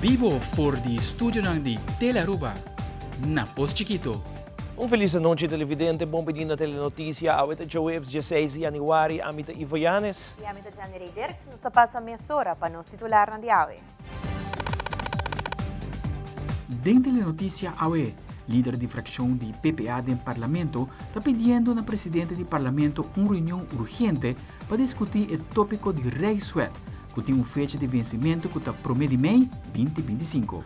Bibo for di studionan di Telearuba na Pos Chikito. Un feliz anochi, televidente, bon bini na Telenoticia. Awe ta djaweps 16 di januari, ami ta Ivo Yanes. Y ami ta Jenny Ray Dirks, nos ta pasa mesora pa nos titularnan di awe. Den Telenoticia awe, lider di fraccion di PPA den Parlamento ta pidiendo na presidente di Parlamento un reunion urgente pa discuti e topico di Rijkswet, cu tin un fecha di vencimento cu ta prome di mei 2025.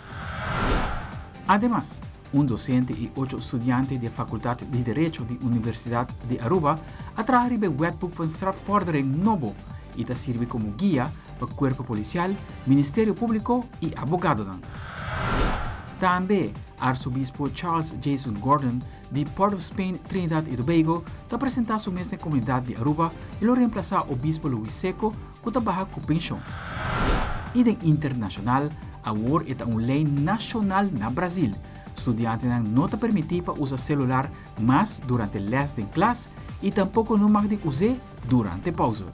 Ademas, un docente y ocho studiante di e Facultad di Derecho di Universidad di Aruba a traha riba e Wetboek van Strafvordering nobo y ta sirbi como guia pa Cuerpo Policial, Ministerio Publico y abogadonan. Tambe, Arzobispo Charles Jason Gordon di Port of Spain, Trinidad y Tobago ta presenta su mes na e comunidad di Aruba y lo reemplasa Obispo Luis Secco cu ta baha cu pension. Y den internacional, awor e ta un ley nacional na Brazil, studiantenan no ta permiti pa usa celular mas durante les den klas y tampoco no mag di us'e durante pauze.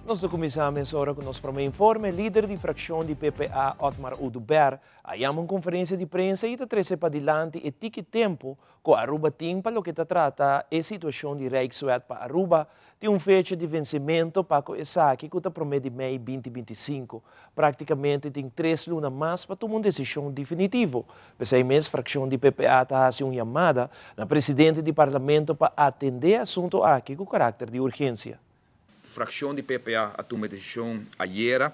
Nos ta cuminsa mesora cu nos prome informe. Lider di fraccion di PPA, Otmar Oduber, a yama un conferencia di prensa y ta trece padilanti e tiki tempo cu Aruba tin pa loke ta trata e situacion di Rijkswet pa Aruba. Tin un fecha di vencimento pa cu esaki cu ta prome di mei 2025. Practicamente tin 3 luna mas pa tuma un decision definitivo. P'esey mes fraccion di PPA ta haci un yamada na presidente di Parlamento pa atende e asunto aki cu caracter di urgencia. Fraccion di PPA a tuma e decision ayera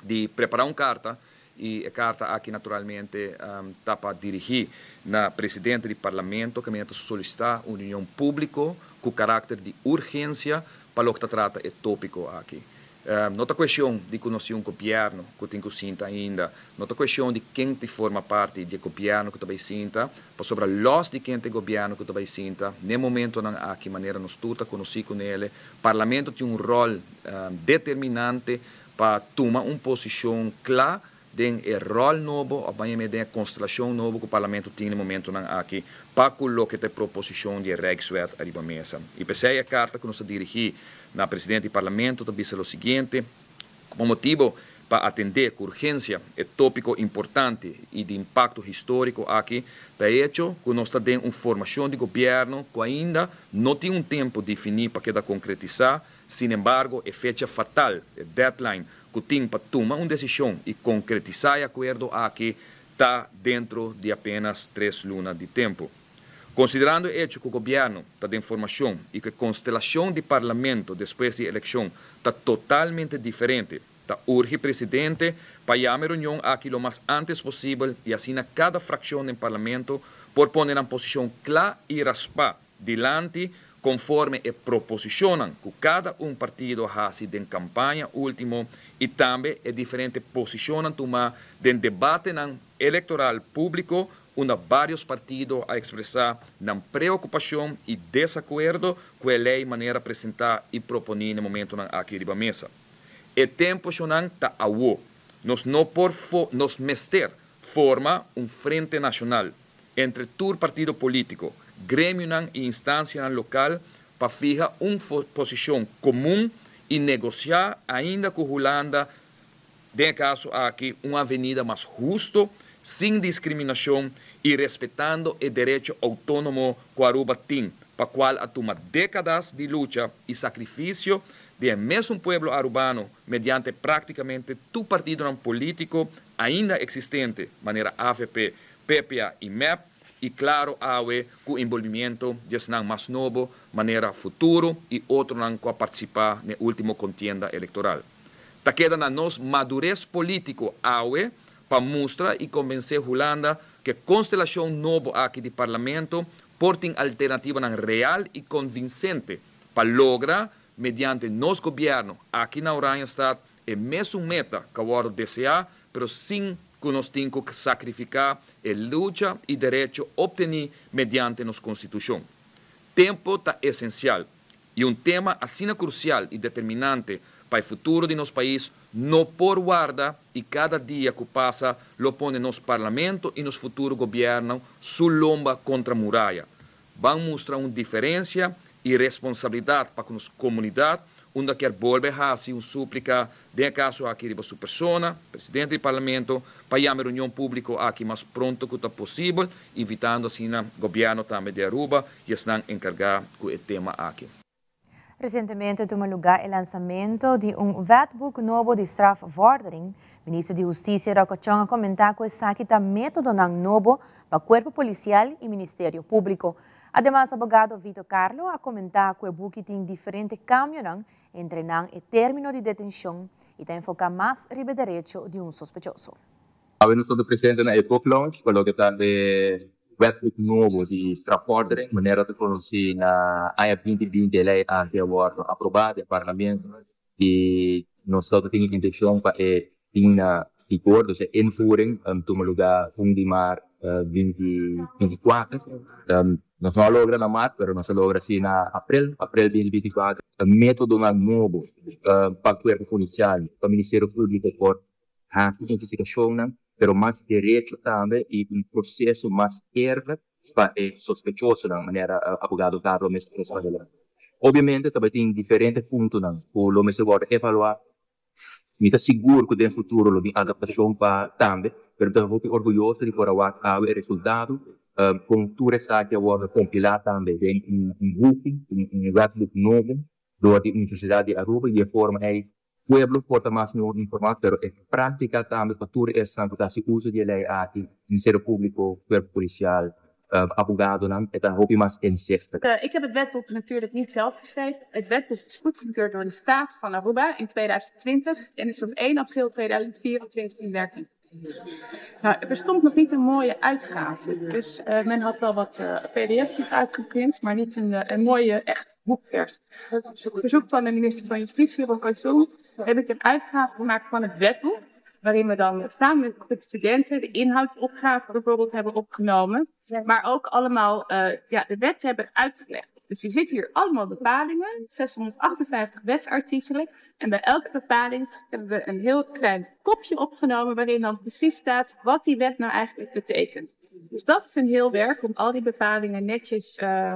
di prepara un carta y e carta aki naturalmente ta pa dirigi na presidente di Parlamento caminda ta solicita un reunion publico cu caracter di urgencia pa loke ta trata e topico aki. No ta cuestion di cu nos tin un gobierno cu tin cu sinta ainda, no ta cuestion di ken ta forma parti di e gobierno cu ta bay sinta, pasobra los di ken ta e gobierno cu ta bay sinta, n'e momentonan aki manera nos tur ta conoci cu n'ele, Parlamento tin un rol determinante pa tuma un posicion cla den e rol nobo of baña den e constelacion nobo cu Parlamento tin n'e momentonan aki pa cu loke ta e proposicion di e Rijkswet ariba mesa. Y p'esey e carta cu nos ta dirigi na presidente di Parlamento ta bisa lo siguiente: como motibo pa atende cu urgencia e topico importante y di impacto historico aki ta e hecho cu nos ta den un formacion di gobierno cu ainda no tin un tempo defini pa keda concretisa. Sin embargo, e fecha fatal, e deadline, cu tin pa tuma un decision y concretisa e acuerdo aki ta dentro di apenas 3 luna di tempo. Considerando e hecho cu gobierno ta den formacion y cu e constelacion di Parlamento despues di eleccion ta totalmente diferente, ta urgi presidente pa yama e reunion aki lo mas antes posibel y asina cada fraccion den Parlamento por pone nan posicion cla y raspa dilanti conforme e proposicionnan cu cada un partido a haci den campaña ultimo y tambe e diferente posicionnan tuma den debatenan electoral publico unda varios partido a expresa nan preocupacion y desacuerdo cu e ley manera presenta y proponi na momentonan aki riba mesa. E temponan ta awo. Nos no por nos mester forma un frente nacional entre tur partido politico, gremionan y instancianan local pa fija un posicion comun y negocia ainda cu Hulanda, den caso aki, un avenida mas husto, sin discriminacion y respetando e derecho autonomo cu Aruba tin, pa cual a tuma decadas di lucha y sacrificio di e mesun pueblo arubano mediante practicamente tur partidonan politico ainda existente, manera AVP, PPA y MEP, y claro awe cu envolvimento di esnan mas nobo, manera Futuro y otronan cu a participa na ultimo contienda electoral. Ta keda na nos madurez politico awe pa mustra y convence Hulanda cu e constelacion nobo aki di Parlamento por tin alternativanan real y convincente pa logra mediante nos gobierno aki na Oranjestad e mesun meta cu a wordo desea, pero sin cu nos tin cu sacrifica e lucha y derecho obteni mediante nos Constitucion. Tempo ta esencial y un tema asina crucial y determinante pa e futuro di nos pais no por warda y cada dia cu pasa lo pone nos Parlamento y nos futuro gobierno su lomba contra muraya. Ban mustra un diferencia y responsabilidad pa cu nos comunidad. unda kier bolbe hasi un súplika den e kaso aki riba su persona, presidente di Parlamento, pa yama e reunion públiko aki mas pronto ku ta posibel, invitando asina gobièrnu tambe di Aruba i esnan enkargá ku e tema aki. Recientemente a tuma lugar e lansamento di un wetboek nobo di strafvordering. Minister di Husticia Rocco Tjon a comenta cu esaki ta metodonan nobo pa cuerpo policial y Ministerio Publico. Ademas abogado Vito Carlo a comenta cu e buki tin diferente cambionan, entre nan e termino di detencion y ta enfoca mas riba e derecho di un sospechoso. Awe nos ta presente na e book launch pa loke ta e wetboek nobo di strafvordering. Manera ta conoci na aña binti binti e ley aki a wordo aproba den parlamento y nos ta tin e intencion pa e tin na vigor, dus e invoering tuma lugar un di maart binti binti kuater. Nos no a logra na maart pero nos a logra si na april, april binti binti kuater. Metodonan nobo pa cuerpo policial, pa Ministerio Publico por hasi investigashonnan, pero mas derecho tambe i un proseso mas eerlijk pa e sospechosonan, manera abogado Carlo mes a respondé. Obviamente ta bai tin diferente puntonan ku lo mester wòrdu evaluá. Mi ta sigur ku den futuro lo bin adaptashon pa tambe, pero mi ta hopi orguyoso di por a wak awe e resultado kon tur esaki a wòrdu kompilá tambe den un buki, un wetboek nobo dor di Universidat di Aruba i e forma ei Pueblo por ta mas mihor informá, pero e práktika tambe pa tur esnan ku ta hasi uso di e lei aki, Ministerio Públiko, Kuerpo Polisial, abogadonan, e ta hopi mas inzichtelijk. Ik heb het wetboek natuurlijk niet zelf geschreven. Het wetboek is goedgekeurd door de Staat van Aruba in 2020 en is op 1 april 2024 in werking Nou, er bestond nog niet een mooie uitgave. Dus uh, men had wel wat uh, pdf'jes uitgeprint, maar niet een, eh, een mooie echt boekvers. Dus op verzoek van de minister van Justitie, Rocco Zong, heb ik een uitgave gemaakt van het wetboek. Waarin we dan samen met de studenten de inhoudsopgave bijvoorbeeld hebben opgenomen. Maar ook allemaal uh, ja, de wet hebben uitgelegd. Dus je ziet hier allemaal bepalingen, 658 wetsartikelen. En bij elke bepaling hebben we een heel klein kopje opgenomen waarin dan precies staat wat die wet nou eigenlijk betekent. Dus dat is een heel werk om al die bepalingen netjes, uh,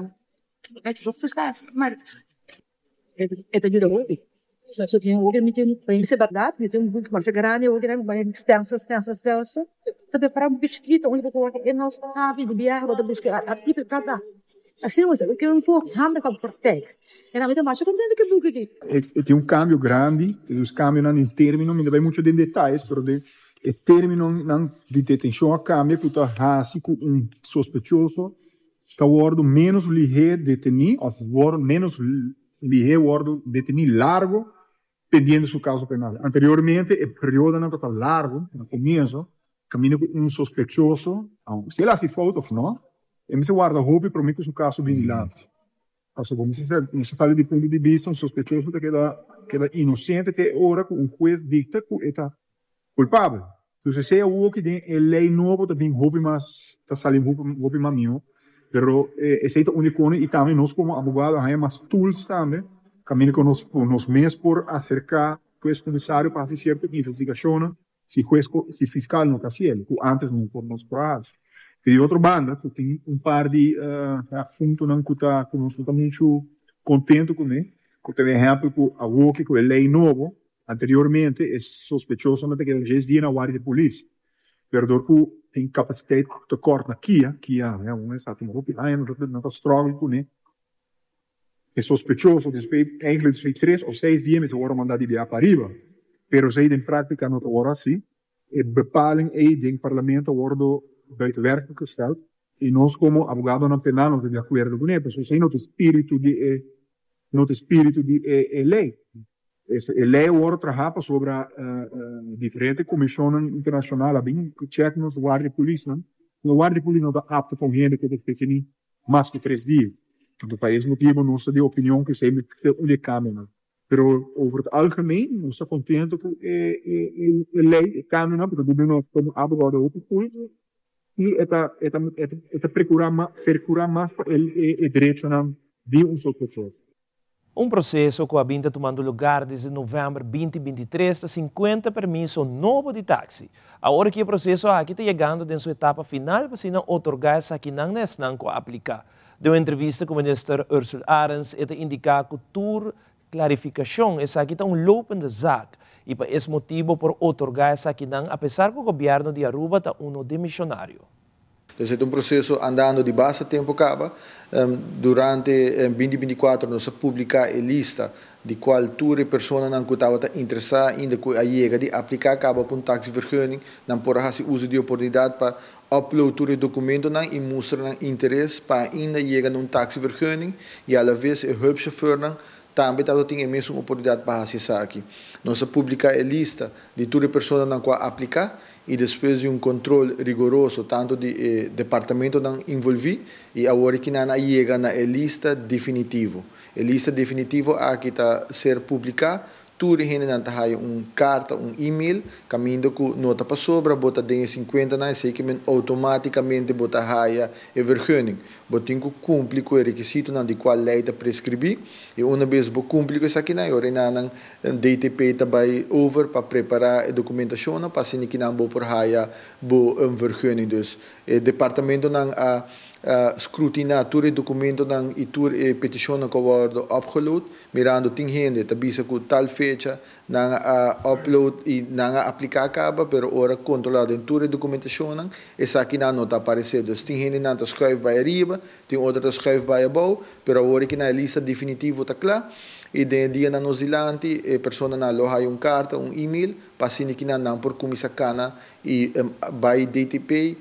netjes op te schrijven. Maar dat is. E ta yuda hopi. So tin hopi mi tin pa mi berdad mi tin un buki masha grandi hopi nan bai stensa stensa stensa ta prepara un buki chikito unda bo por wak e nos habi di biaha bo ta buska artikel kada asina bo ta keda un poco handig pa praktijk en ami ta masha contento ku e buki aki. E tin un cambio grandi, dus cambionan den termino, mi no bai mucho den detayes, pero den e terminonan di detencion a cambia cu ta haci cu un sospechoso ta wordo menos lihé detení of menos lihé wordo detení largo pendiente su caso penal. Anteriormente e periodonan tabata largo na comienso caminda cu un sospechoso, si el haci fout of no, e mester warda hopi prome cu su caso bin dilanti. Pasobra bo mester sali di punto di bista un sospechoso ta keda keda inocente te e ora cu un hues dicta cu e ta Culpabel. Dus esey awoki den e ley nobo ta bin hopi mas, ta sali hopi mas miho. Pero esey ta un di cona y tambe nos como abogado a haya mas tools tambe caminda cu nos nos mes por acerca huez comisario pa haci cierto investigacionnan si huez si fiscal no ta haciel cu antes no por nos por a haci. Di otro banda cu tin un par di asuntonan cu ta cu nos no ta mucho contento cune, cu ta e ehempel cu awoki cu e ley nobo Anteriormente e sospechosonan ta keda djes dia na wardia di polis, pero dor ku tin kapasiteit tekort na kia, kia ya un esaki tin hopi aña nan ta struggle kuné, e sospechoso despues eigenlijk despues di tres òf seis dia mester wòrdu mandá di bia pariba, pero esei den práktika no ta wòrdu hasi, e bepaling ei den parlamento a wòrdu buiten werking gesteld i nos komo abogadonan penal no ta di akuerdo kuné, pasobra esei no ta spiritu di e no ta spiritu di e lei. E lei a wòrdu trahá pasobra diferente komishonnan internashonal a bin chèk nos guardia polisnan. Nos guardia polis no ta apto pa un hende ku ta detení mas ku tres dia. Anto pa es motibu nos ta di opinion ku esei mester un di e kambionan. Pero over het algemeen nos ta kontento ku e lei, e kambionan, pasobra duna nos komo abogado hopi pulso i e ta e ta perkurá mas pa e derechonan di un sospechoso. Un proseso ku a bin ta tumando lugar desde novèmber binti 23 ta sinkuenta permiso nobo di taksi. Awor ki e proseso aki ta yegando den su etapa final pa asina otorgá esakinan na esnan ku a apliká. Den un entrevista ku minister Ursell Arends e ta indiká ku tur. Klarifikashon, Esaki ta un lopende zaak i pa es motibo por otorgá esakinan apesar ku gobièrnu di Aruba ta uno demishonario. Dus e ta un proseso andando di basta tempu kaba. Durante 2024 nos a publiká e lista di kual tur e personanan ku tabata interesá ainda ku a yega di apliká kaba pa un taxivergunning, nan por a hasi uso di e oportunidat pa upload tur e dokumentonan i mustra nan interes pa ainda yega na un taxivergunning i alaves e hulpchauffeurnan tambe tabata tin e mesun oportunidat pa hasi esaki. Nos a publiká e lista di tur e personanan ku a apliká i despues di un kontrol rigoroso tantu di e departamentonan involví i awor e kinan a yega na e lista definitivo. E lista definitivo aki ta ser publiká Tur e hendenan ta haya un karta, un e-mail, kaminda ku no ta pasobra bo ta den e sinkuentanan, esei ke men outomátikamente bo ta haya e vergunning. Bo tin ku kumpli ku e rekisitonan di kual lei ta preskribí, i una bes bo kumpli ku esakinan, e ora enanan DTP ta bai over pa prepará e dokumentashonnan pa asina kinan bo por haya bo vergunning. Dus e departamentonan a skrutiná tur e dokumentonan i tur e petishonnan ku a wòrdu opgeload. Mirando tin hende ta bisa ku tal fecha nan a upload i nan a apliká kaba pero ora kontrolá den tur e dokumentashonnan esakinan no ta aparesé. Dus tin hendenan ta schuif bai ariba, tin otro ta schuif bai abou, pero awor aki nan e lista definitivo ta kla i den e dianan nos dilanti e personanan lo haya un karta, un email pa asina kinan nan por kuminsá kana i bai DTP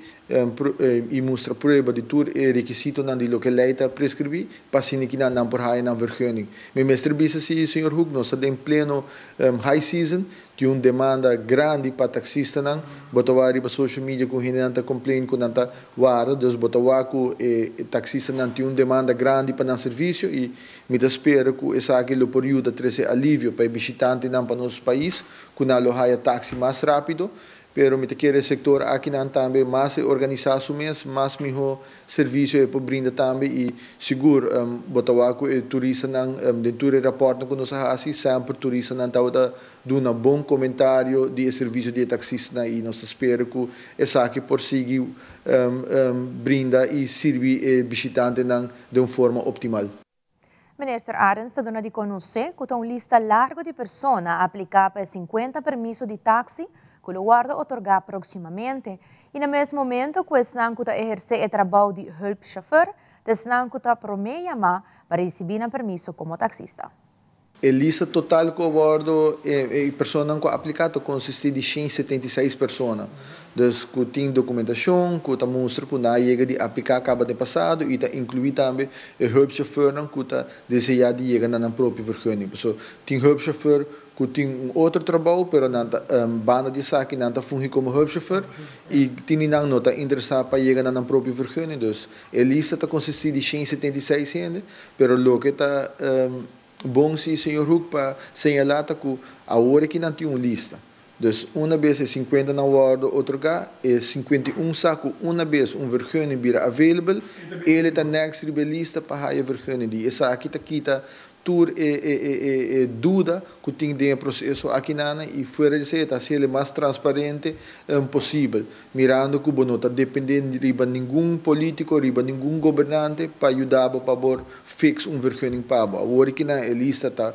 i mustra prueba di tur e rekisitonan di loke lei ta preskribí pa asina ki nan nan por haya nan vergunning. Mi mester bisa si, señor Hoek, nos ta den pleno high season, tin un demanda grandi pa taksistanan. Bo ta wak riba social media ku hendenan ta complain ku nan ta warda, dus bo ta wak ku e taksistanan tin un demanda grandi pa nan servisio i mi ta spera ku esaki lo por yuda trese alivio pa e bishitantenan pa nos pais ku nan lo haya taksi mas rápido. Pero mi ta kere e sektor akinan tambe mas e organisá su mes, mas mihó servisio e por brinda tambe i sigur bo ta wak ku e turistanan den tur e rapòrtnan ku nos a hasi semper turistanan tabata duna bon komentario di e servisio di e taksistanan i nos ta spera ku esaki por sigui brinda i sirbi e bishitantenan den un forma optimal. Minister Arends ta duna di conoce cu ta un lista largo di persona a aplica pa e 50 permiso di taxi cu lo wordo otorga proximamente y na mes momento cu esnan cu ta eherce e trabou di hulpchauffeur ta esnan cu ta prome yama pa ricibi nan permiso como taxista. E lista total ku a wòrdu e personanan ku a apliká ta konsistí di 176 persona. Dus ku tin dokumentashon ku ta mustra ku nan a yega di apliká kaba den pasado i ta inkluí tambe e hulpchauffeurnan ku ta deseá di yega na nan propio vergunning. Pasobra tin hulpchauffeur ku tin un otro trabou pero nan ta banda di esaki nan ta fungi komo hulpchauffeur i tin di nan no ta interesá pa yega na nan propio vergunning. Dus e lista ta konsistí di 176 hende pero loke ta Bon si, señor Hoek, pa señalá ta ku awor aki nan tin un lista. Dus una bes e 50 nan wòrdu otorgá, e 51 sa ku una bes un vergunning bira available, el ta next riba e lista pa haya vergunning di. Esaki ta kita tur e e e e e duda ku tin den e proseso akinana i fuera di esei e ta hasi el mas transparente posibel. Mirando ku bo no ta dependé riba ningun polítiko, riba ningun gobernante pa yuda bo pa por fix un vergunning pa bo. Awor ki nan e lista ta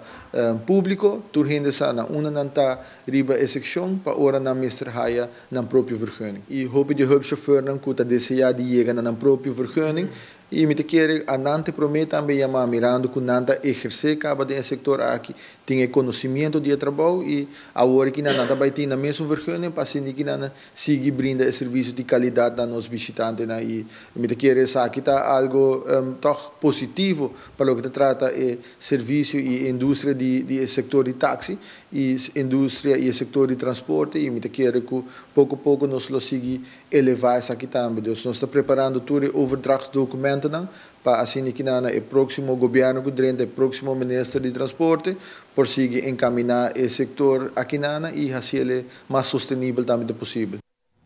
públiko, tur hende sa na unda nan ta riba e sekshon pa ora nan mester haya nan propio vergunning. I hopi di hulpchauffeurnan ku ta deseá di yega na nan propio vergunning I mi ta kere a nan te promé tambe yamá mirando ku nan ta ehersé kaba den e sektor aki, tin e konosimiento di e trabou i awor ki nan ta bai tin nan mesun vergunning pa asina ki nan sigui brinda e servisio di kalidat na nos bishitantenan i mi ta kere esaki ta algo tòg positivo pa loke ta trata e servisio i e industria di di e sektor di taksi i industria i e sektor di transporte i mi ta kere ku poko poko nos lo sigui elevá esaki tambe. Dus nos ta preparando tur e overdrachtsdocumentennan pa asina kinan na e próksimo gobièrnu ku drenta, e próksimo minister di transporte por sigui enkaminá e sektor akinana i hasiel mas sostenibel tambe ta posibel.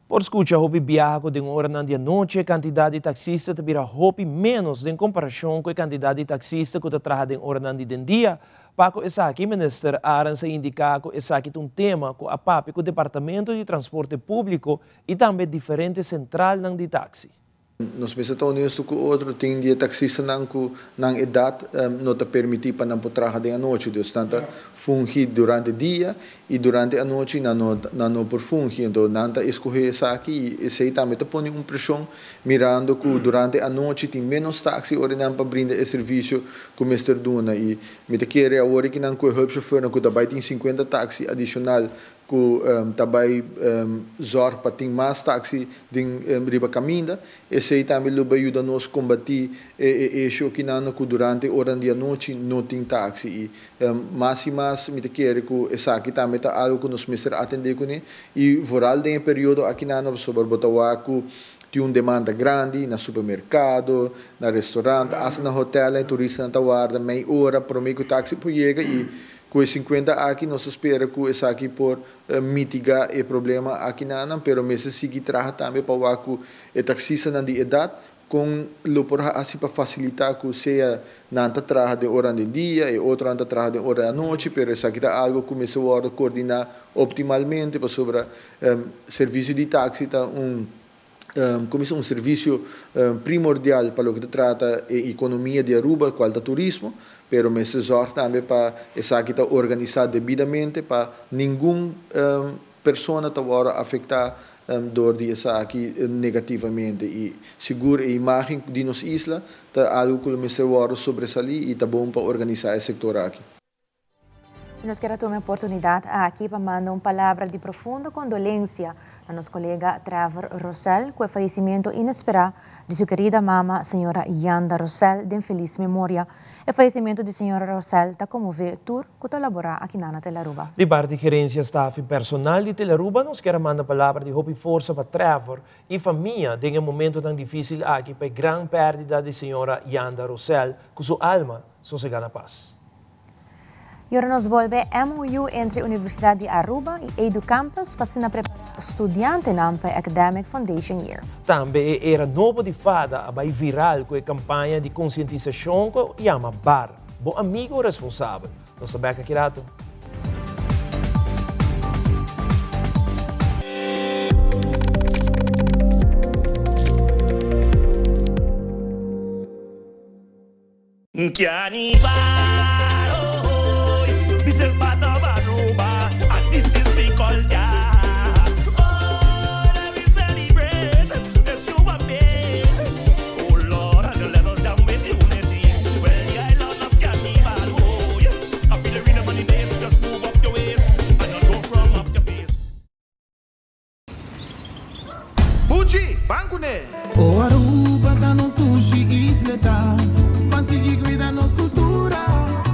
Por skucha hopi biaha ku den oranan di anochi e kantidat di taksista ta bira hopi ménos den komparashon ku e kantidat di taksista ku ta traha den oranan di den dia. Pa ku esaki, Minister Arends a indiká ku esaki ta un tema ku a papia ku Departamento di Transporte Públiko i tambe diferente sentralnan di taksi. Nos mester ta honesto ku otro, tin di e taksistanan ku nan edat no ta permití pa nan por traha den anochi, dus nan ta fungi durante dia i durante anochi nan no nan no por fungi, anto nan ta eskohé esaki i esei tambe ta pone un preshon mirando ku durante anochi tin ménos taksi ora nan pa brinda e servisio ku mester duna i mi ta kere awor aki nan ku e hulpchauffeurnan ku ta bai tin sinkuenta taksi adishonal ku ta bai zòrg pa tin mas taksi den riba kaminda. Esei tambe lo bai yuda nos kombatí e e esho kinan ku durante oranan di anochi no tin taksi. I mas i mas mi ta kere ku esaki tambe ta algu ku nos mester atendé kuné i vooral den e periodo akinan pasobra bo ta wak ku tin un demanda grandi na supermerkado, na restorant, asta na hotèlnan e turistanan ta warda mei ora promé ku taksi por yega i Ku e sinkuenta aki nos ta spera ku esaki por mitiga e problema akinanan, pero mester sigui traha tambe pa wak ku e taksistanan di edat kon lo por hasi pa fasilita ku sea nan ta traha den oranan di dia, e otronan ta traha den ora di anochi, pero esaki ta algu ku mester wòrdu koordiná optimalmente pasobra servisio di taksi ta un Kuminsá un servisio primordial pa loke ta trata e ekonomia di Aruba, kual ta turismo, pero mester zòrg tambe pa esaki ta organisá debidamente pa ningun persona ta wòrdu afektá dor di esaki negativamente. I sigur e imágen di nos isla ta algu ku lo mester wòrdu sobresalí i ta bon pa organisá e sektor aki. Nos kier a tuma e oportunidad aki pa manda un palabra di profundo condolencia na nos colega Trevor Rosell cu e fayecimento inespera di su querida mama señora Yanda Rosell den feliz memoria. E fayecimento di señora Rosell ta conmove tur cu ta labora akinan na Telaruba. Di parti gerencia, staf y personal di Telaruba nos kier a manda palabra di hopi forsa pa Trevor y famia den e momentonan dificil aki pa e gran perdida di señora Yanda Rosell cu su alma sosega na paz. Y ora nos bolbe MOU entre Universidad di Aruba y Edu Campus pa asina prepara studiantenan pa e Academic Foundation Year. Tambe e era nobo di fada a bai viral cu e campaña di concientisacion cu yama bar, Bo amigo responsabel. Nos ta bek aki rato. Buchi, ban kuné! O Aruba ta nos dushi isleta, Ban sigui cuida nos cultura,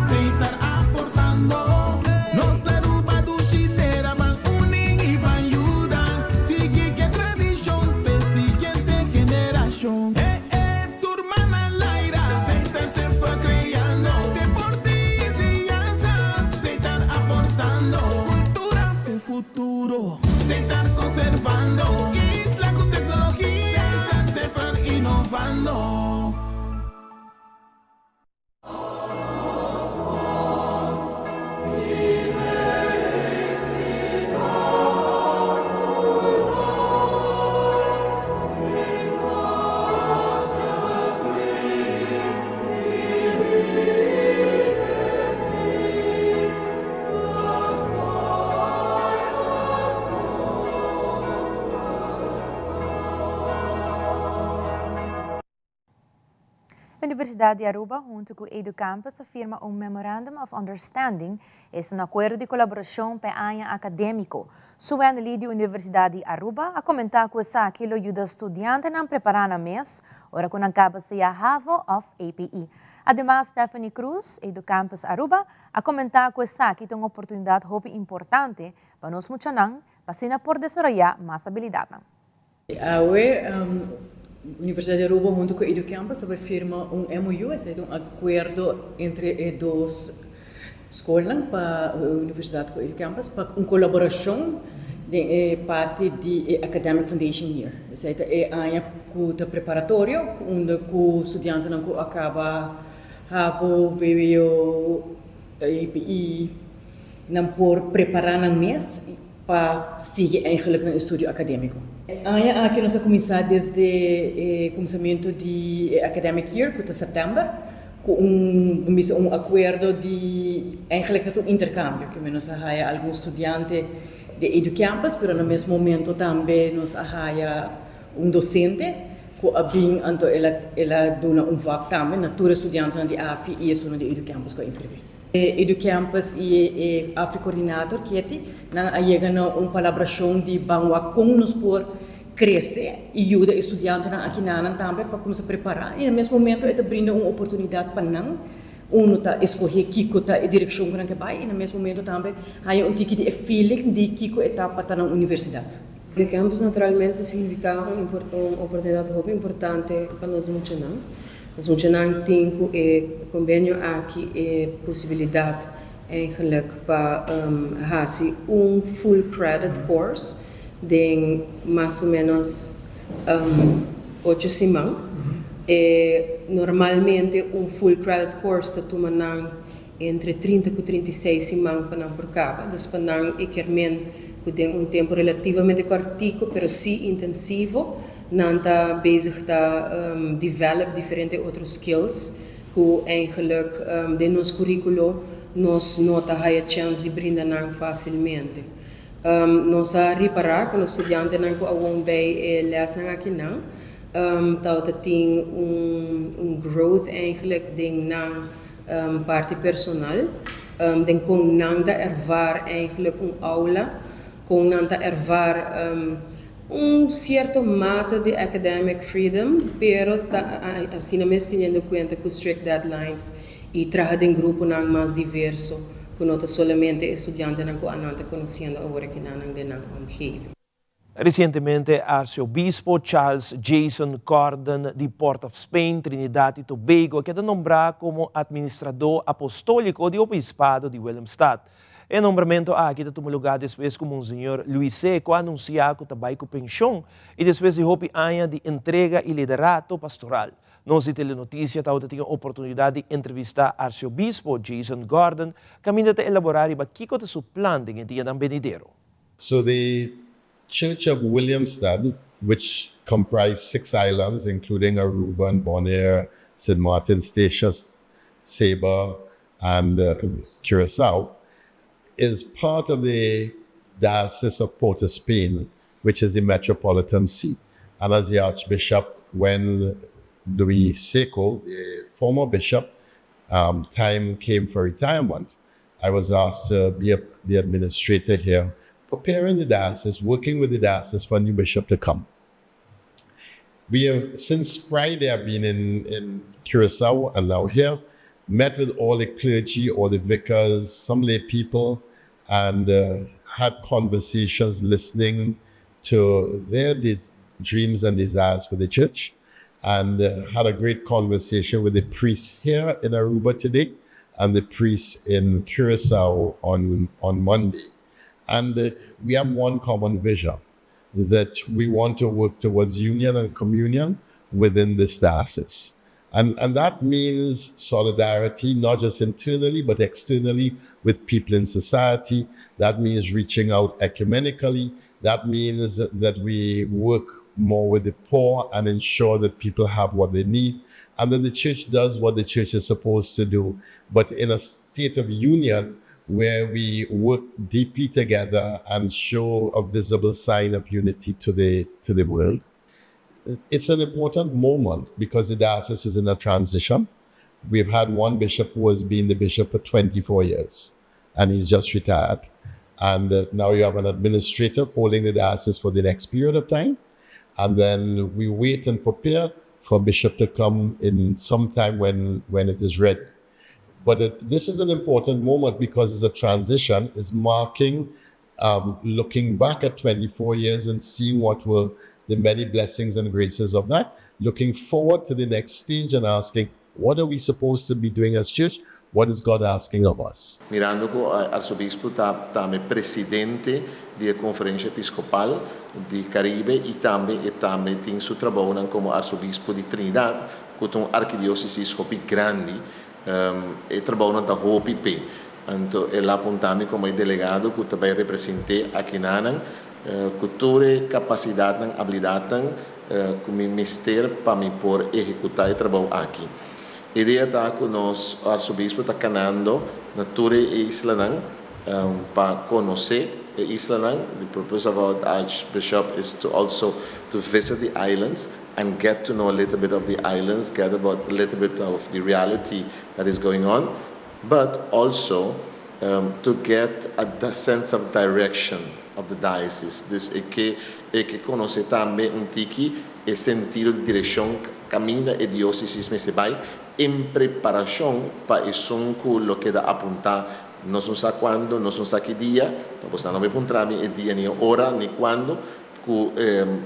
Seitar aportando. Nos Aruba dushi tera, Ban uni y ban yuda, Sigui ke tradicion p'e siguiente generacion. E e tur man al aire, Seitar semper creando, Deporte y enseñanza, Seitar aportando. Cultura p'e futuro. Seitar conservando. Isla cu tecnologia. Seitar semper innovando. Universidad di Aruba hunto cu EduCampus a firma un Memorandum of Understanding, es un acuerdo di colaboracion pa e aña academico. Sue-Ann Lee di Universidad di Aruba a comenta cu esaki lo yuda studiantenan prepara nan mes ora cu nan caba sea havo of APE. Ademas Stephanie Cruz, EduCampus Aruba, a komentá ku esaki ta un oportunidat hopi importante pa nos muchanan pa asina por desaroyá mas abilidatnan. Awe Universidat di Aruba huntu ku EduCampus ta bai firma un MOU, esei ta un akuerdo entre e dos skolnan pa Universidat ku EduCampus pa un kolaborashon den e parti di e Academic Foundation Year. Esei ta e aña ku ta preparatorio unda ku studiantenan ku a kaba Havo, vwo, APE, nan por prepará nan mes pa sigui eigenlijk nan estudio akadémiko. Aña aki nos a kuminsá desde e kuminsamentu di e academic year ku ta sèptèmber ku un bisa un akuerdo di eigenlijk ta un interkambio ku nos a haya algun studiante di Educampus pero na mes momento tambe nos a haya un dosente ku a bin anto el a el a duna un vak tambe na tur e studiantenan di afi i esunnan di Educampus ku a inskribí. E Educampus i e AFI Coördinator, Ketty, nan a yega na un palabrashon di ban wak kon nos por krese i yuda e studiantenan akinanan tambe pa kuminsá prepará i na mes momento e ta brinda un oportunidat pa nan, unu ta eskohé kiko ta e direkshon ku nan ke bai i na mes momento tambe haña un tiki di e feeling di kiko e ta pa ta na un universidat. Educampus naturalmente ta signifiká un oportunidat hopi importante pa nos muchanan. Nos muchanan tin ku e kombenio aki e posibilidat eigenlijk pa hasi un full credit course den mas o menos ocho siman. E normalmente un full credit course ta tuma nan entre 30 ku 36 siman pa nan por kaba. Dus pa nan e kier men ku den un tempu relativamente kòrtiku pero sí intensivo nan ta bezig ta develop diferente otro skills ku eigenlijk den nos kuríkulo nos no ta haya chèns di brinda nan fásilmente. Nos a ripará ku nos studiantenan ku a won bei e lèsnan akinan tabata tin un growth eigenlijk den nan parti personal, den kon nan ta ervaar eigenlijk un aula, kon nan ta ervaar un sierto mate di academic freedom, pero ta asina mes teniendo kuenta ku strict deadlines i traha den gruponan mas diverso ku no ta solamente e studiantenan ku anan ta konosiendo awor akinan den nan omgeving. Resientemente Arseobispo Charles Jason Gordon di Port of Spain, Trinidad i Tobago a keda nombrá komo Administradó Apostóliko di Obispado di Willemstad. E nombramentu aki ta tuma lugá despues ku Monseñor Luis Seco a anunsiá ku ta bai ku penshon i despues di hopi aña di entrega i liderato pastoral. Nos di Telenoticia tabata tin e oportunidat di entrevistá Arseobispo Jason Gordon kaminda ta elaborá riba kiko ta su plan den e dianan benidero. So the Church of Willemstad, which comprised six islands, including Aruba and Bonaire, St. Martin, Statius, Saba, and Curacao, is part of the Diocese of Port of Spain, which is the metropolitan see. And as the Archbishop, when Luis Seco, the former bishop, time came for retirement, I was asked to be a, the administrator here, preparing the diocese, working with the diocese for a new bishop to come. We have, since Friday, I've been in, in Curacao and now here, met with all the clergy, all the vicars, some lay people, and had conversations listening to their dreams and desires for the church. And had a great conversation with the priests here in Aruba today and the priests in Curacao on, on Monday. And we have one common vision that we want to work towards union and communion within this diocese. And, and that means solidarity, not just internally, but externally with people in society. That means reaching out ecumenically. That means that we work more with the poor and ensure that people have what they need. And then the church does what the church is supposed to do, but in a state of union where we work deeply together and show a visible sign of unity to the, to the world. It's an important moment because the diocese is in a transition. We've had one bishop who has been the bishop for 24 years, and he's just retired. And now you have an administrator holding the diocese for the next period of time. And then we wait and prepare for bishop to come in some time when, when it is ready. But it, this is an important moment because it's a transition, it's marking looking back at 24 years and seeing what were the many blessings and graces of that, looking forward to the next stage and asking, what are we supposed to be doing as church? What is God asking of us? Mirando ku arsobispu ta tambe presidente di e Konferensha Episkopal di Karibe i tambe e tambe tin su trabounan komo arsobispu di Trinidad, ku ta un arkidiósesis hopi grandi, e trabounan ta hopi p'e. Anto el a apuntá mi komo e delegado ku ta bai represent'é akinanan. Ku tur e kapasidatnan, abilidatnan ku mi mester pa mi por ehekutá e trabou aki. Idea ta ku nos arsobispu ta kanando na tur e islanan pa konosé e islanan. The purpose of our archbishop is to also to visit the islands and get to know a little bit of the islands, get about a little bit of the reality that is going on, but also to get a sense of direction of the diocese. Dus e ke e ke konosé tambe un tiki e sentido di direkshon kaminda e diósesis mester bai en preparashon pa esun ku lo keda apuntá nos no sa kuando, nos no sa ki dia, pa boso nan no bai puntra mi e dia ni e ora ni kuando ku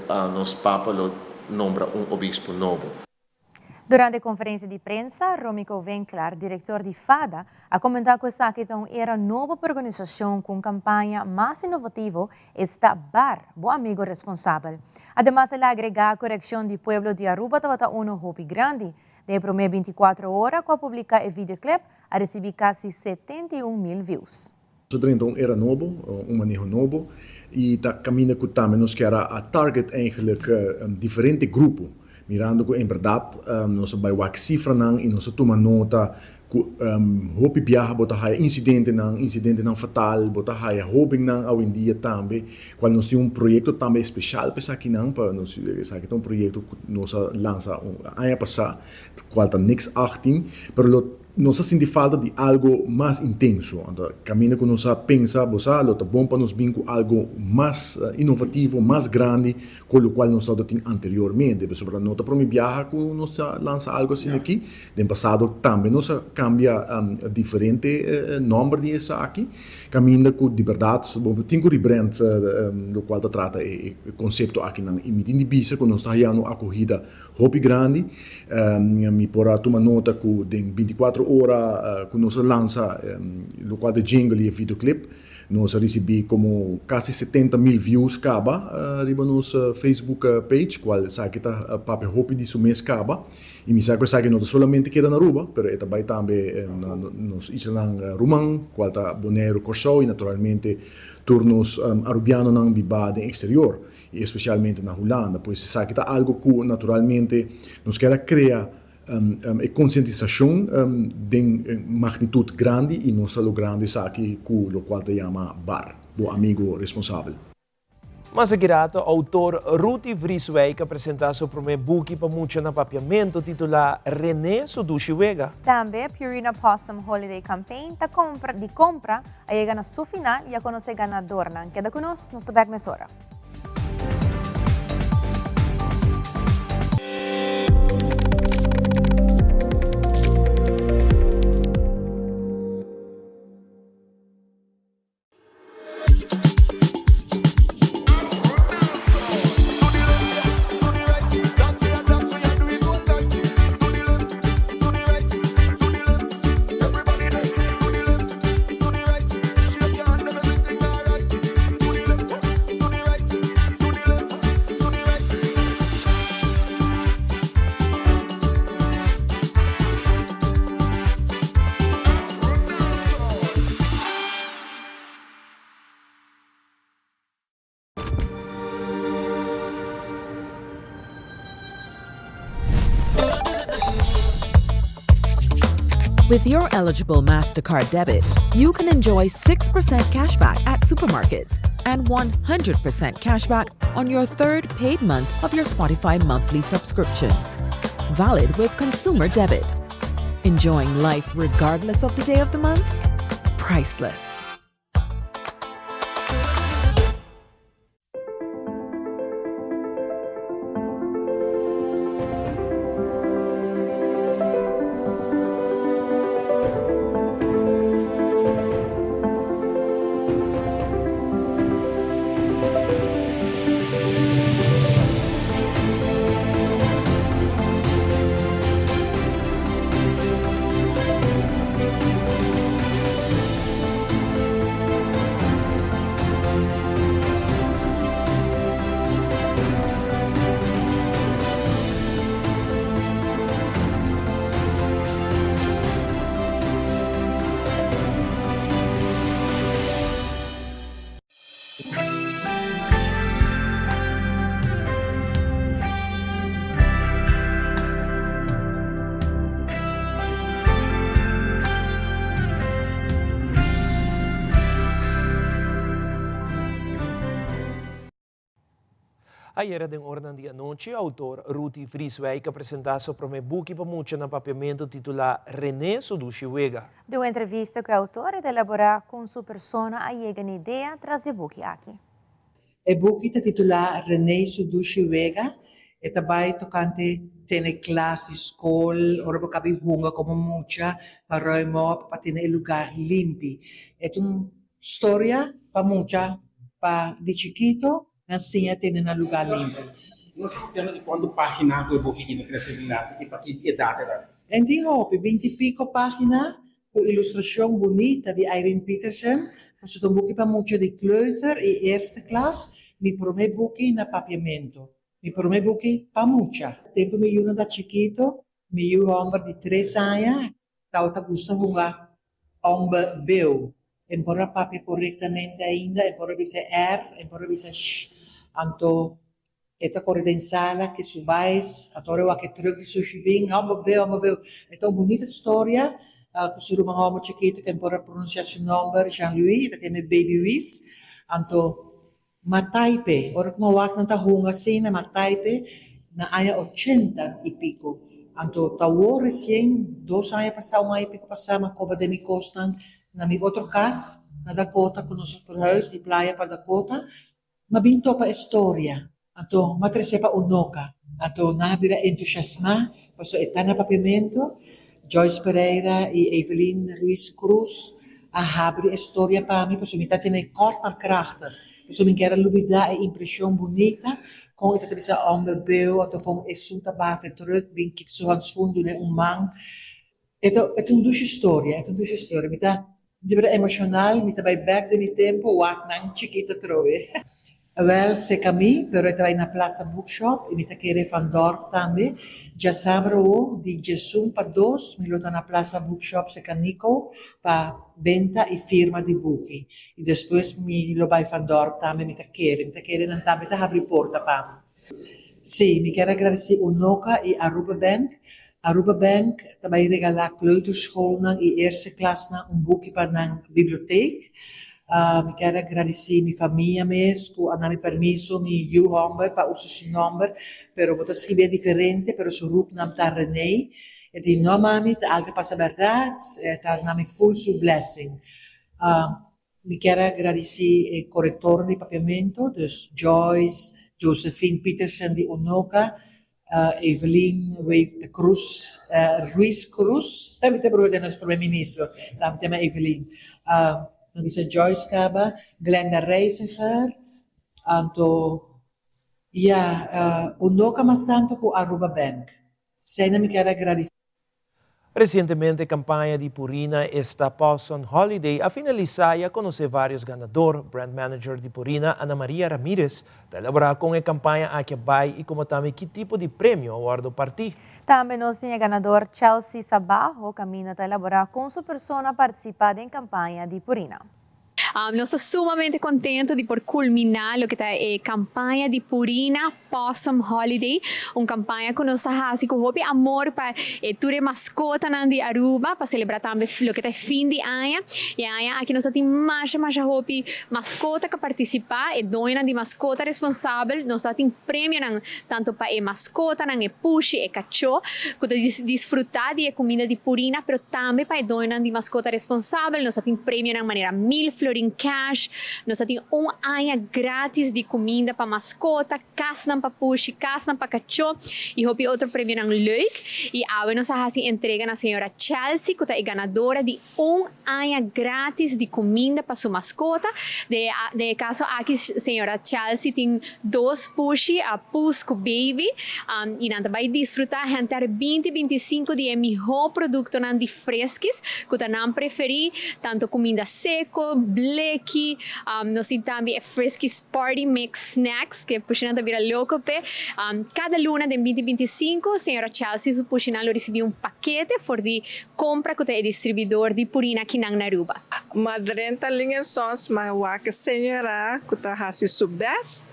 nos Papa lo nombra un obispo nobo. Durante konferensia di prensa, Romico Winklaar, direktor di fada, a komentá ku esaki ta un era nobo pa organisashon ku un kampaña mas inovativo, esta bar, bo amigo responsabel. Ademas el a agregá ku reakshon di pueblo di Aruba tabata uno hopi grandi. Den e promé bintikuatro ora ku a publiká e videoclip, a risibí kasi 71 mil views. Nos drenta un era nobo, un maneho nobo y ta caminda cu tambe nos kier a target eigenlijk diferente grupo, mirando cu en berdad nos a bay wak cifranan y nos a tuma nota cu hopi biaha bo ta haya incidentenan, incidentenan fatal, bo ta haya hobennan awendia tambe, cual nos tin un proyecto tambe especial pa esakinan, pa nos esaki ta un proyecto cu nos a lansa un aña pasa, cual ta Nix 18, pero lo nos a sinti falta di algo mas intenso. Anto, caminda cu nos a pensa, bo sa, lo ta bon pa nos bin cu algo mas inovativo, mas grandi, cu lo cual nos tin anteriormente. Pasobra no ta prome biaha cu nos a lansa algo asina aki. Den pasado tambe nos a cambia diferente nomber di esaki. Caminda cu di berdad, bo tin cu rebrand, lo cual ta trata e concepto akinan. Y mi tin di bisa cu nos ta hayando acogida hopi grandi. Mi por a tuma nota cu den 24 ora cu nos a lansa lo cual ta jingle y e videoclip, nos a ricibi como casi 70 mil views caba riba nos Facebook page, cual esaki ta papia hopi di su mes caba. Y mi sa cu esaki no ta solamente keda na Aruba, pero e ta bay tambe na nos islanan ruman, cual ta Bonaire, Corsou y naturalmente tur nos Arubianonan biba den exterior y especialmente na Hulanda. Pues esaki ta algo cu naturalmente nos kier crea e concientisacion di magnitud grandi y nos ta logrando esaki cu lo cual ta yama BAR, bo amigo responsabel. Mas aki rato, autor Ruti Vrieswijk a presenta su prome buki pa mucha na papiamento titula René su dushi wega. Tambe, Purina Possum Holiday Campaign ta compra, di compra a yega na su final y a conoce ganadornan. Keda cu nos, nos ta back mesora. With your eligible MasterCard debit, you can enjoy 6% cashback at supermarkets and 100% cashback on your third paid month of your Spotify monthly subscription. Valid with consumer debit. Enjoying life regardless of the day of the month? Priceless. Ayera den oranan di anochi, autor Ruthie Vrieswijk a presenta su prome buki pa mucha na Papiamento titula René su dushi wega. Den un entrevista cu e autor e ta elabora con su persona a yega na idea tras di e buki aki. E buki ta titulá René su dushi wega. E ta bai tokante tene klas di skol, ora bo kabi hunga komo mucha, pa ruim op, pa tene e lugá limpi. E ta un storia pa mucha pa di chikito nan siña tene nan lugá limpi. Nos ta papiando di kuantu página ku e buki aki ta trese dilanti i pa ki edat e ta? En tin hopi, binti piko página Ku ilustrashon bunita di Irene Peterson, pasobra ta un buki pa mucha di kleuter i eerste klas, mi promé buki na papiamentu. Mi promé buki pa mucha. Tempu mi yunan ta chikitu, mi yu hòmber di tres aña tabata gusta hunga hòmber beu. E no por a papia korektamente ainda, e por a bisa r, e por a bisa sh. Anto E ta kore den sala ke su bais, a tora wak e truk di sushi bin, hòmber beu, hòmber beu. E ta un bunita storia ku su ruman hòmber chikitu ken por a pronunsiá su nòmber, Jean Louis, e ta keme Baby Luis. Anto m'a taipe, ora ku m'a wak nan ta hunga asina, m'a taipe na aña ochenta i piko. Anto ta awor resien, dos aña pasá, un aña i piko pasá, m'a koba den mi kosnan na mi otro kas na Dakota ku nos a verhuis di Playa pa Dakota. M'a bin topa e storia, anto m'a trese pa Unoca, anto nan a bira entusiasmá pasobra e ta na Papiamentu. Joyce Pereira i Evelyn Ruiz Cruz a habri e storia pa mi pasobra mi ta tene kort maar krachtig, pasobra mi kier a lubidá e impreshon bunita kon e ta trese hòmber beu anto kon esun ta baha fe trùk bin kita su hanskun dun'é un man. E ta e ta un dushi storia, e ta un dushi storia. Mi ta di bira emoshonal, mi ta bai bek den mi tempu wak nan chikito atrobe. Awel seka mi, pero e ta bai na Plaza Bookshop i mi ta kere Van Dorp tambe. Djasabra awo di djesun pa dos mi lo ta na Plaza Bookshop seka Nico pa benta i firma di buki. I despues mi lo bai Van Dorp tambe mi ta kere, mi ta kere nan tambe ta habri porta pa mi. Sí, mi kier a gradisí Unoca i Aruba Bank. Aruba Bank ta bai regalá kleuterschoolnan i eerste klasnan un buki pa nan biblioteek. Mi kier a gradisí mi famia mes ku a na mi permiso mi yu hòmber pa usa su nòmber, pero bo ta skibié diferente, pero su roepnaam ta René. E di, No mami, ta algu pasa bèrdat, e ta na mi ful su blessing. Mi kier a gradisí e korektornan di Papiamentu, dus Joyce, Josephine Petersen di Unoca, Evelyn Wave Cruz, Ruiz Cruz, mi ta broer den nos prome ministro, ta mi tema Evelyn. Mi bisa Joyce kaba, Glenda Reisiger, anto ya, Unoca mas tantu ku Aruba Bank. Esei mi kier a gradisí. Resientemente campaña di Purina esta Pawsome Holiday a finalisa y a conoce varios ganador. Brand Manager di Purina, Ana Maria Ramirez, ta elabora con e campaña aki a bay y como tambe ki tipo di premio a wordo parti. Tambe nos tin e ganador Chelsea Sabajo caminda ta elabora con su persona a participa den campaña di Purina. Nos ta sumamente contento di por culmina loke ta e campaña di Purina Pawsome Holiday, un campaña cu nos ta haci cu hopi amor pa e tur e mascotanan di Aruba pa celebra tambe loke ta e fin di aña. E aña aki nos ta tin masha masha hopi mascota cu a participa, e doñonan di mascota responsabel, nos ta tin premionan tanto pa e mascotanan, e pushi, e cacho cu ta disfruta di e cuminda di Purina, pero tambe pa e doñonan di mascota responsabel. Nos ta tin premionan manera mil florin cash, nos ta tin un aña gratis di cuminda pa mascota, casnan pa pushi, casnan pa cacho y hopi otro premionan leuk. Y awe nos a haci entrega na señora Chelsea cu ta e ganadora di un aña gratis di cuminda pa su mascota. Den e caso aki señora Chelsea tin dos pushi, a Pus cu Baby, y nan ta bay disfruta henter binti 25 di e miho productonan di Friskies cu ta nan preferi, tanto cuminda seco, bleki, nos tin tambe e Friskies Party Mix Snacks cu e pushinan ta bira loco p'e. Cada luna den binti 25 señora Chelsea su pushinan lo ricibi un pakete for di Compra cu ta e distribuidor di Purina kinan na Aruba. Ma drenta lingen sons ma wak e señora cu ta haci su best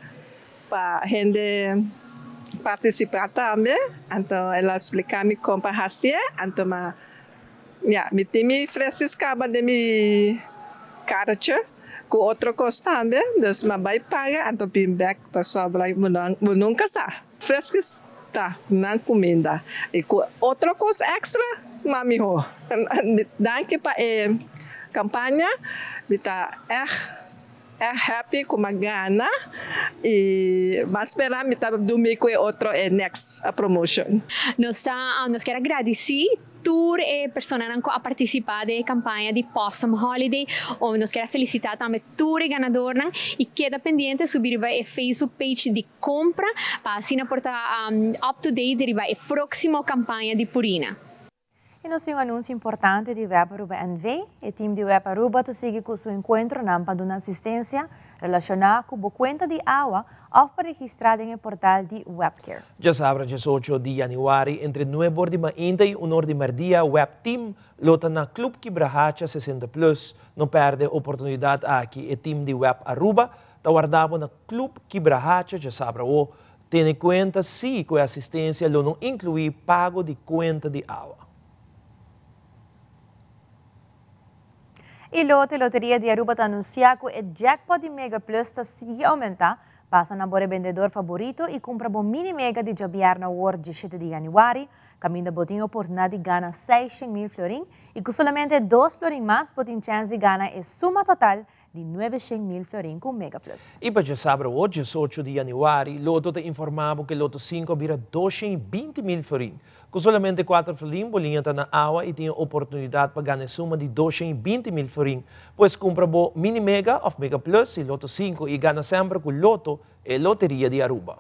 pa hende participa tambe, anto el a splica mi con pa haci'e, anto ma ya mi tin mi fresjes caba den mi karretje. Ku otro kos tambe, dus m'a bai paga anto bin bek pasobra bo bo nunka sa. Friskies ta nan kuminda i ku otro kos extra mas miho. Danki pa e kampaña, mi ta ègt ègt happy ku m'a gana i m'a spera mi ta dumi ku e otro e next promotion. Nos ta nos kier a gradisí Tur e personanan cu a participa den e campaña di Possum Holiday. Nos kier a felicita tambe tur e ganadornan y keda pendiente subi riba e Facebook page di Compra pa asina por ta up to date riba e proximo campaña di Purina. Y nos tin un anuncio importante di Web Aruba NV. E team di Web Aruba ta sigui cu su encuentronan pa duna asistencia relaciona cu bo cuenta di awa of pa registra den e portal di Webcare. Djasabra diesocho di yanüari entre nuebe or di mainta i un or di mèrdia Web Team lo ta na Club Kibrahacha sesenta Plus. No pèrdè e oportunidat aki, e team di Web Aruba ta warda bo na Club Kibrahacha djasabra awo. Tene kuenta si ku e asistensia lo no inkluí pago di kuenta di awa. Y Loto Loteria di Aruba ta anuncia cu e jackpot di Mega Plus ta sigui aumenta. Pasa na bo rebendedor favorito y cumpra bo mini mega di djabièrnè awor diesshete di januari, caminda bo tin e oportunidad di gana seishen mil florin y cu solamente dos florin mas bo tin chens di gana e suma total di nuebeshen mil florin cu Mega Plus. Y pa djasabra awor diesocho di januari, Loto ta informa bo cu e Loto sinku a bira doshen y binti mil florin. Ku solamente kuater florin bo liña ta na awa i tin e oportunidat pa gana e suma di 220 mil florin. Pues kumpra bo Mini Mega òf Mega Plus i Lotto sinku i gana semper ku Lotto, e loteria di Aruba.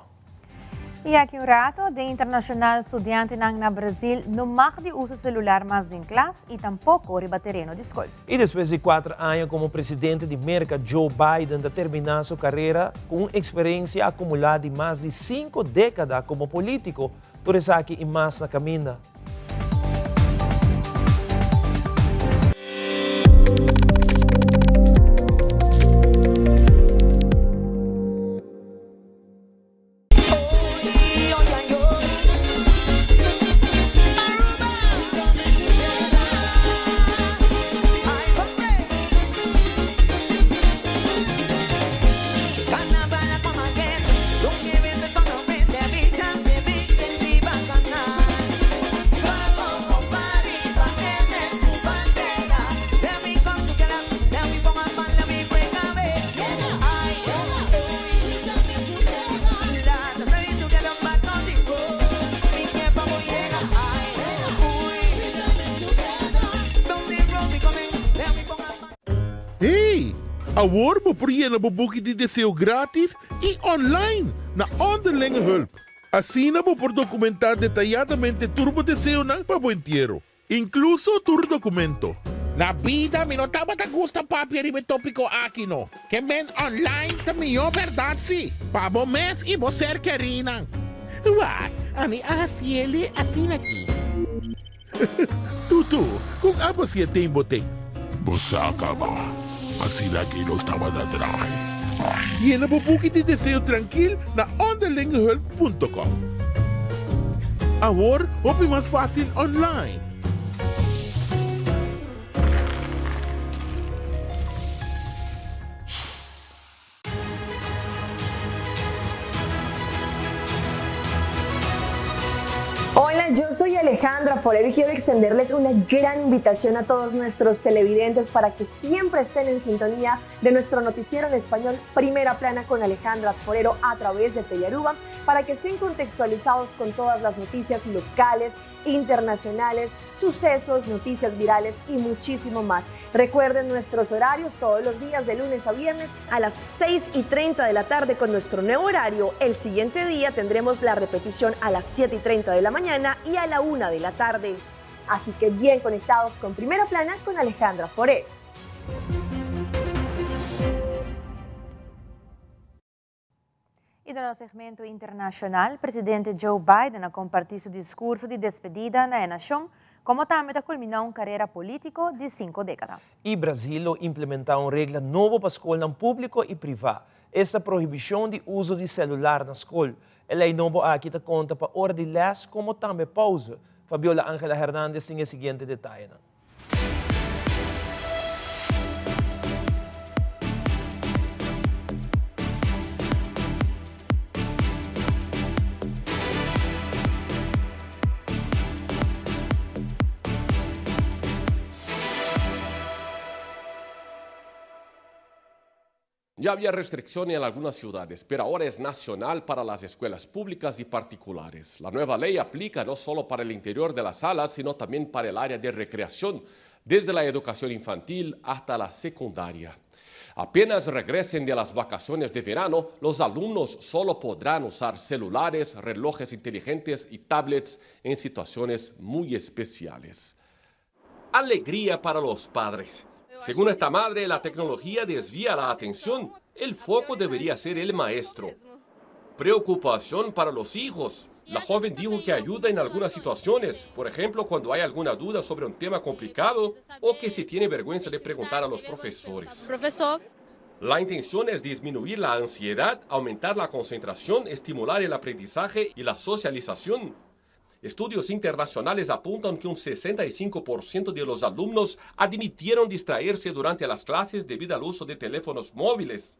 I aki un rato, den internashonal studiantenan na Brazil no mag di usa selular mas den klas i tampoko riba tereno di skol. I despues di kuater aña komo presidente di Merka, Joe Biden ta terminá su karera ku un eksperensia akumulá di mas di sinku dékada komo polítiko. Tur esaki i mas na kaminda. Hey! Awor bo por yena bo buki di deseo gratis i online na Onderlinge Hulp. Asina bo por dokumentá detayadamente tur bo deseonan pa bo entiero, inkluso tur dokumento. Na bida mi no tabata gusta papia riba e topiko aki no. Ke men online ta mihó bèrdat si, pa bo mes i bo ser kerinan. Wak, ami a hasiele asin'aki. Tutu, kon abo si e ten bo ten? Bo sa kaba, asina aki nos tabata draai. Yena bo buki di deseo trankil na onderlingehulp punto com. Awor hopi mas fásil online. Hola, yo soy Alejandra Forero y quiero extenderles una gran invitación a todos nuestros televidentes para que siempre estén en sintonía de nuestro noticiero en español Primera Plana con Alejandra Forero a través de Telearuba para que estén contextualizados con todas las noticias locales, internacionales, sucesos, noticias virales y muchísimo más. Recuerden nuestros horarios todos los días de lunes a viernes a las 6 y 30 de la tarde con nuestro nuevo horario. El siguiente día tendremos la repetición a las 7 y 30 de la mañana y a la 1 de la tarde. Así que bien conectados con Primera Plana con Alejandra Foré. Y den nos segmento internacional, presidente Joe Biden a comparti su discurso di despedida na e nacion, como tambe ta culmina un carera politico di cinco decada. Y Brasil lo implementa un regla nobo pa scolnan publico y priva, esta prohibicion di uzo di celular na scol. E ley nobo aki ta conta pa ora di les como tambe pauze. Fabiola Angela Hernandez tin e siguiente detayenan. Ya había restricción en algunas ciudades, pero ahora es nacional para las escuelas públicas y particulares. La nueva ley aplica no solo para el interior de las salas, sino también para el área de recreación, desde la educación infantil hasta la secundaria. Apenas regresen de las vacaciones de verano, los alumnos solo podrán usar celulares, relojes inteligentes y tablets en situaciones muy especiales. Alegría para los padres. Según esta madre, la tecnología desvía la atención. El foco debería ser el maestro. Preocupación para los hijos. La joven dijo que ayuda en algunas situaciones, por ejemplo, cuando hay alguna duda sobre un tema complicado o que se tiene vergüenza de preguntar a los profesores. Profesor. La intención es disminuir la ansiedad, aumentar la concentración, estimular el aprendizaje y la socialización. Estudios internacionales apuntan que un 65% de los alumnos admitieron distraerse durante las clases debido al uso de teléfonos móviles.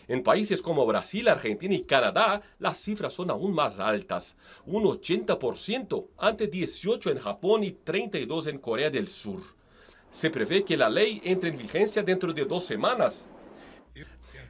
En países como Brasil, Argentina y Canadá, las cifras son aún más altas, un 80% ante 18 en Japón y 32 en Corea del Sur. Se prevé que la ley entre en vigencia dentro de dos semanas.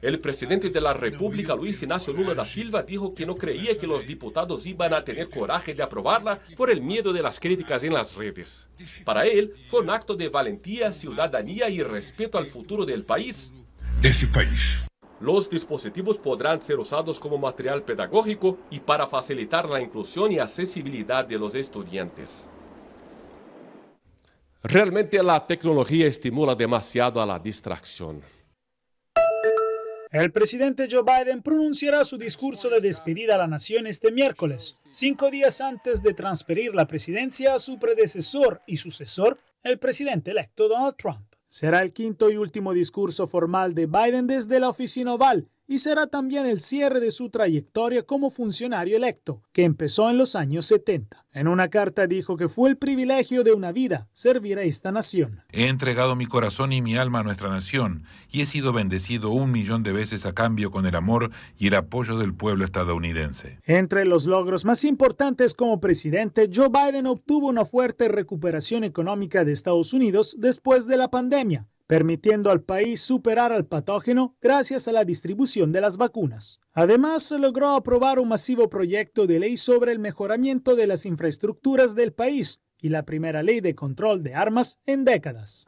El presidente de la República, Luis Ignacio Lula da Silva, dijo que no creía que los diputados iban a tener coraje de aprobarla por el miedo de las críticas en las redes. Para él, fue un acto de valentía, ciudadanía y respeto al futuro del país. De ese país. Los dispositivos podrán ser usados como material pedagógico y para facilitar la inclusión y accesibilidad de los estudiantes. Realmente la tecnología estimula demasiado a la distracción. El presidente Joe Biden pronunciará su discurso de despedida a la nación este miércoles, cinco días antes de transferir la presidencia a su predecesor y sucesor, el presidente electo Donald Trump. Será el quinto y último discurso formal de Biden desde la oficina oval y será también el cierre de su trayectoria como funcionario electo, que empezó en los años 70. En una carta dijo que fue el privilegio de una vida servir a esta nación. He entregado mi corazón y mi alma a nuestra nación y he sido bendecido un millón de veces a cambio con el amor y el apoyo del pueblo estadounidense. Entre los logros más importantes como presidente, Joe Biden obtuvo una fuerte recuperación económica de Estados Unidos después de la pandemia permitiendo al país superar al patógeno gracias a la distribución de las vacunas. Además, se logró aprobar un masivo proyecto de ley sobre el mejoramiento de las infraestructuras del país y la primera ley de control de armas en décadas.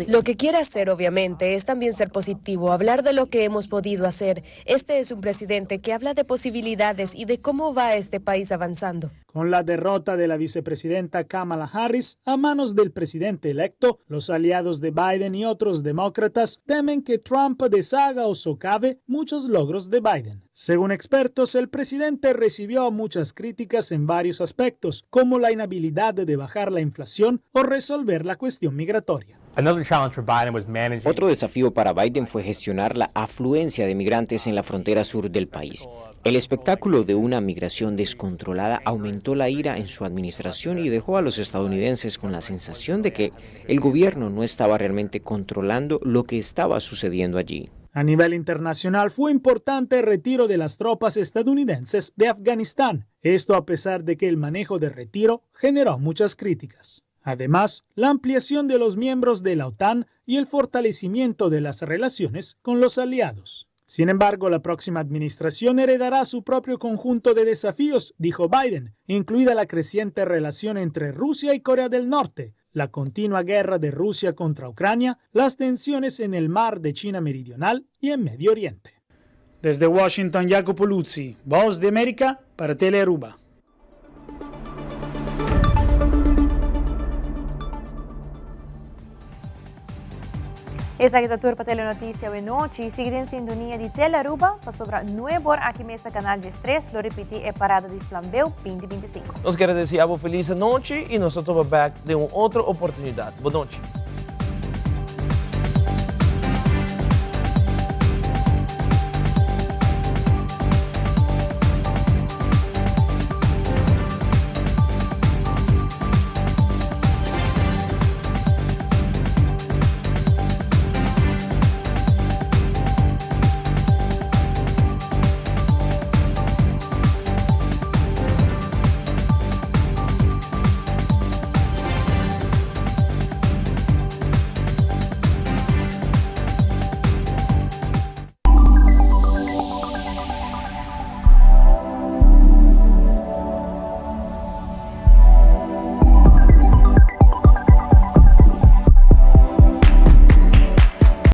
Lo que quiere hacer, obviamente, es también ser positivo, hablar de lo que hemos podido hacer. Este es un presidente que habla de posibilidades y de cómo va este país avanzando. Con la derrota de la vicepresidenta Kamala Harris a manos del presidente electo, los aliados de Biden y otros demócratas temen que Trump deshaga o socave muchos logros de Biden. Según expertos, el presidente recibió muchas críticas en varios aspectos, como la inhabilidad de bajar la inflación o resolver la cuestión migratoria. Otro desafío para Biden fue gestionar la afluencia de migrantes en la frontera sur del país. El espectáculo de una migración descontrolada aumentó la ira en su administración y dejó a los estadounidenses con la sensación de que el gobierno no estaba realmente controlando lo que estaba sucediendo allí. A nivel internacional fue importante el retiro de las tropas estadounidenses de Afganistán, esto a pesar de que el manejo de retiro generó muchas críticas. Además, la ampliación de los miembros de la OTAN y el fortalecimiento de las relaciones con los aliados. Sin embargo, la próxima administración heredará su propio conjunto de desafíos, dijo Biden, incluida la creciente relación entre Rusia y Corea del Norte, la continua guerra de Rusia contra Ucrania, las tensiones en el mar de China Meridional y en Medio Oriente. Desde Washington, Jacopo Luzzi, Voz de América para Telearuba. Esaki ta tur pa Telenoticia awe nochi. Sigui den sintonia di Telearuba pasobra nuebor aki mes na Canal 13 lo ripiti e parada di Flambeu 2025. Nos kier a desea bo feliz anochi y nos ta topa bek den un otro oportunidad. Bo nochi.